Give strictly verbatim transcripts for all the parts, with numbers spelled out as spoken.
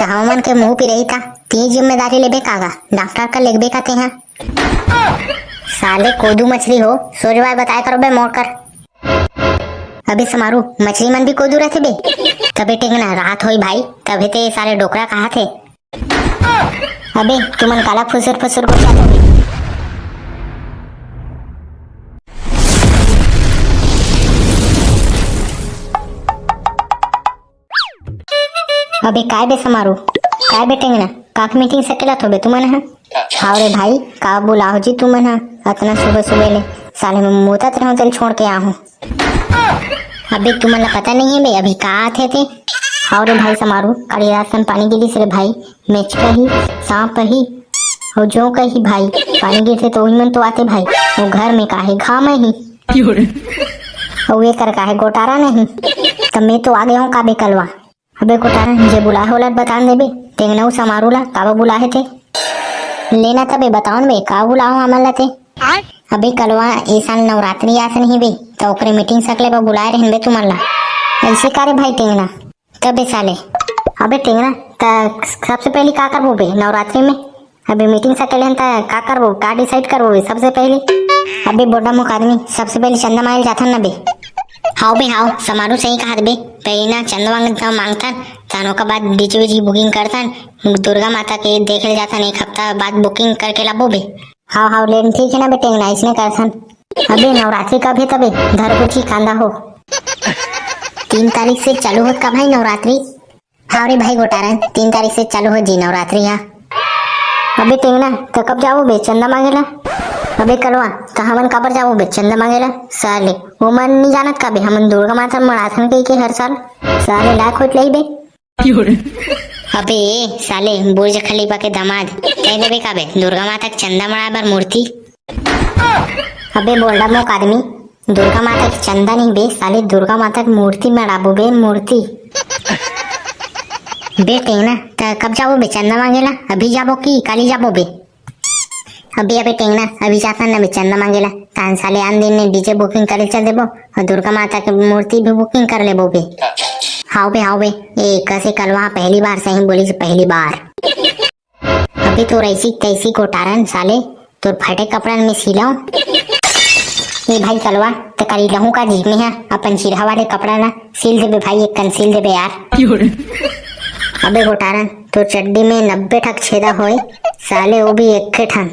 हमन के मुंह पिरही था, ती जिम्मेदारी लेबे का गा? डॉक्टर का लेगबे का तेहा? साले कोदू मछली हो, सोझवाय बताय करो बे मोर कर। अबे समारू, मछली मन भी कोदू रथे बे? तबे टेंगना रात होई भाई, तबे ते साले डोकरा कहा थे। अबे तुमन काला फुसुर फुसुर गोठियात हो बे? अबे काय बे समारू, काय बे टेंगना, काक मीटिंग सकेलत हो बे तुमन ह? हाव रे भाई, का बुलाओ जी तुमन ह? अतना सुबह सुबह ले साले मैं मूतत रहूं तेल छोड़ के आहूं। अबे तुमन ला पता नहीं है बे, अभी का आथे ते? हाव रे भाई समारू, काली रात सन पानी गिरिस रे भाई, मेचका ही, सांप ही, अउ जोंक ही भाई, पानी गिरथे तो उही मन तो आथे भाई, वो घर में का है घाम ही। अउ एकर का है गोटारा नहीं, त मैं तो आ गया हूँ का बे कलवा। अबे गोटारा, जे बुलाए होला बतान देबे, टेंगना अउ समारू ला काबर बुलाए हे ते? लेना तबे बताओन बे, का बुलाओ हमन ला ते? अबे कलवा, ए साल नवरात्रि आस नहीं बे, त ओकरे मीटिंग सकले बर बुलाए रहन बे तुमन ला। ऐसे का रे भाई टेंगना? तबे साले। अबे टेंगना, त सबसे पहली का करबो बे नवरात्रि में? अबे मीटिंग सकले हन त का करबो, का डिसाइड करबो बे सबसे पहली? अबे बोडा मुख आदमी, सबसे पहली चंदा मांगे जाथन ना बे। हाव बे हाव, समारू सही कहा बे। पहली ना चंदा मांग-, मांगथन, तहन ओकर बाद डीजे वीजे बुकिंग करथन, दुर्गा माता के देखे जाथन, एक हफ्ता बाद बुकिंग करके लाबो बे। हाव हाव लेन ठीक है ना बे टेंगना, इसने करथन। अबे नवरात्रि कब है तबे? धर कुची कांदा हो। तीन तारीख से चालू होत का भाई नवरात्रि? हाव रे भाई गोटारन, तीन तारीख से चालू हो जी नवरात्रि हा। अबे टेंगना, त कब जाबो बे चंदा मांगे ला? अबे कलवा, त हमन काबर जाबो बे चंदा मांगे ला? साले, वो मन नहीं जानत का बे, हमन दुर्गा माता मनाथन कही के हर साल। साले लायक होत लही बे। अबे साले बुर्ज खलीफा के दामाद, कह देबे का बे दुर्गा माता के चंदा मनाए बर मूर्ति? अबे बोलडा मोक आदमी, दुर्गा माता के चंदा नहीं बे साले, दुर्गा माता के मूर्ति मनाबो बे मूर्ति। बे टेंगना, त कब जाबो बे चंदा मांगे ला? अभी जाबो कि काली जाबो बे? अबे अबे टेंगना, अभी जाथन ना बे चंदा मांगे ला। तान साले आन दिन ने डीजे बुकिंग करे चल देबो और दुर्गा माता के मूर्ति भी बुकिंग कर लेबो बे। हाव बे हाव बे, ए कसे कलवा पहली बार सही बोली, पहली बार। अबे तोर ऐसी तैसी गोटारन साले, तोर फटे कपड़न में सिलाओ। ए भाई कलवा, त करी लहू का जी में है, अपन चिरहा वाले कपड़ा ला सिल देबे भाई, एक कन सिल देबे यार। अबे गोटारन, तोर चड्डी में नब्बे ठक छेदा होए साले, वो भी एक ठन।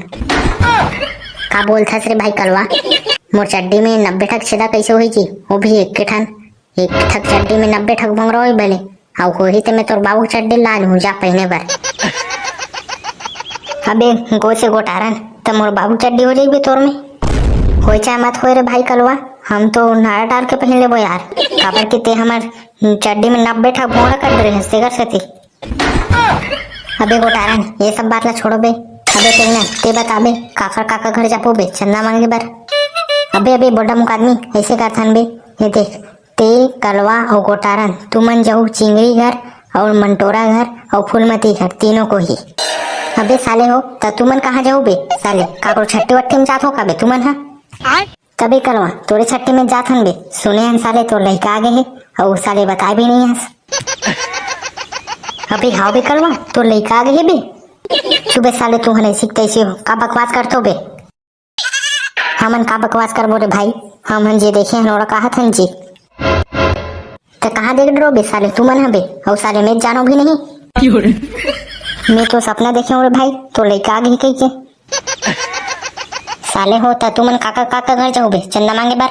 का बोलथस रे भाई कलवा? मोर चड्डी में नब्बे ठक छेदा कैसे होई जी? वो भी एक ठन। एक ठक चड्डी में नब्बे ठक भोंगरा होई भले, अउ होही ते मैं तोर बाबू चड्डी ला लूं जा पहने बर। अबे गोसे गोटारन, त मोर बाबू चड्डी हो जाई बे तोर में। होय चाहे मत होय रे भाई कलवा, हम तो नाड़ा डाल के पहन लेबो यार। काबर कि ते हमर चड्डी में नब्बे ठक भोंगरा कर दे रहे हस, तेकर सेती। अबे गोटारन, ये सब बात ला छोड़ो बे। अबे टेंगना, ते बताबे, काकर काकर घर जाबो बे चंदा मांगे बर? अबे अबे बोडा मुख आदमी, ऐसे करथन बे। ये देख, ते कलवा अउ गोटारन, तुमन जाहू चिंगरी घर अउ मंटोरा घर अउ फूलमती घर, तीनों को ही। अबे साले हो, त तुमन कहाँ जाहू बे साले? काकरो छट्टी वट्टी में जात हो का बे तुमन ह? तबे कलवा, तोरे छट्टी में जात हन बे। सुने हन साले तोर लइका आ गे हे, अउ साले बताए भी नहीं हस। अबे हाव बे कलवा, तोर लइका आ गे हे बे। चुप बे साले, तू हन ऐसी तैसी हो, का बकवास करथो बे? हमन का बकवास करबो रे भाई, हमन जे देखे हन ओला कहत हन जी। त कहाँ देख डरो बे साले तुमन ह बे, अउ साले मैं जानो भी नहीं। मैं तो सपना देखे हूँ रे भाई, तोर लइका आ गे कही के। साले हो, त तुमन काकर काकर घर जाहू बे चंदा मांगे बर?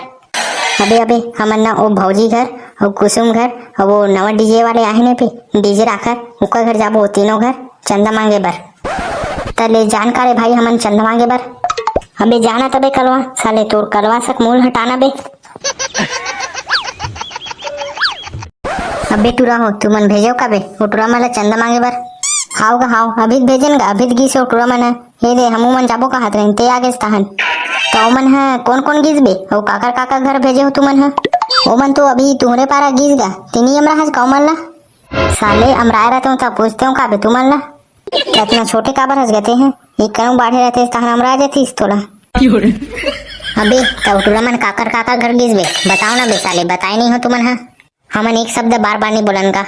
अबे अबे, हमन ना ओ भौजी घर, अउ कुसुम घर, अउ वो नवा डीजे वाले आहे ने पे, डीजे राखर, ओकर घर जाबो, तीनों घर चंदा मांगे बर। त ले जान का रे भाई, हमन चंदा मांगे बर। अबे जाना तबे कलवा, साले तोर कलवा सक मूल हटाना बे। अबे टूरा हो, तुमन भेजो का बे, ओ टूरा मन ला चंदा मांगे बर? हाव गा हाव, अभी त भेजन गा, अभी त गिस ओ टूरा मन ह। हे दे, हमू मन जाबो कहत रहिन, ते आ गेस तहन। त ओमन ह कोन कोन गिस बे? अउ काकर काकर घर भेजे हो तुमन ह? ओमन तो अभी तुहरे पारा गिस गा, ते नी अमरा हस का ओमन ला? साले अमराए रहते हो त पूछते हो का बे तुमन ला? त अतना छोटे काबर हस गा ते ह? एक कनु बाढ़े रहते तहन अमरा जातीस तोला। अबे, त ओ टूरा मन काकर काकर घर गिस बे? बताओ ना बे साले, बताए नहीं हो तुमन ह? हमन एक शब्द बार बार नहीं बोलन का?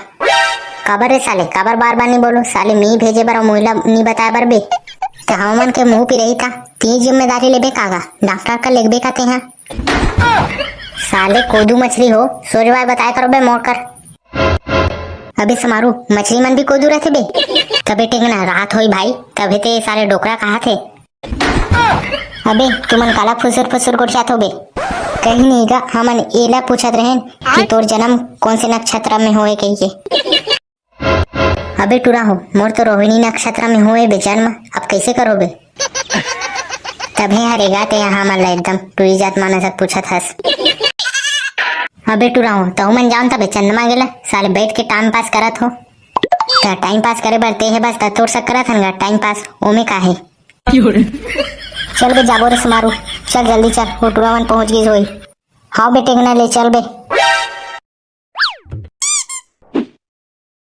काबर रे साले, काबर बार बार नहीं बोलो साले, मी भेजे बर अउ मुहिला नहीं बताए बर बे। ते हमन के मुंह पी रही था, ती जिम्मेदारी लेबे कागा, डॉक्टर का लेगबे का तेहा। साले कोदू मछली हो, सोजवाय बताए करो बे मोर कर। अबे समारू, मछली मन भी कोदू रहथे बे? तबे टेकना रात होई भाई, तबे ते साले डोकरा कहा थे। अबे तुमन काला फुसुर फुसुर गोठियात हो बे? कहीं नहीं गा, हमन एला पूछत रहेन कि तोर जन्म कौन से नक्षत्र में होए कहिके। अबे टूरा हो, मोर तो रोहिणी नक्षत्र में होए बे जन्म, अब कैसे करो बे? तभे हर एगा ते यहाँ मन ला एकदम टूरी जात मानस पूछत हस। अबे टूरा हो, तहु मन जाओ तबे चंद्रमा गेला, साले बैठ के टाइम पास करत हो। त टाइम पास करे बर ते हे बस, त तोर सक करत हन गा टाइम पास, ओमे का हे? चल बे जाबो रे समारू, चल जल्दी चल, वो टूरा मन पहुंच गई होई। हाँ बेटे, ना ले चल बे।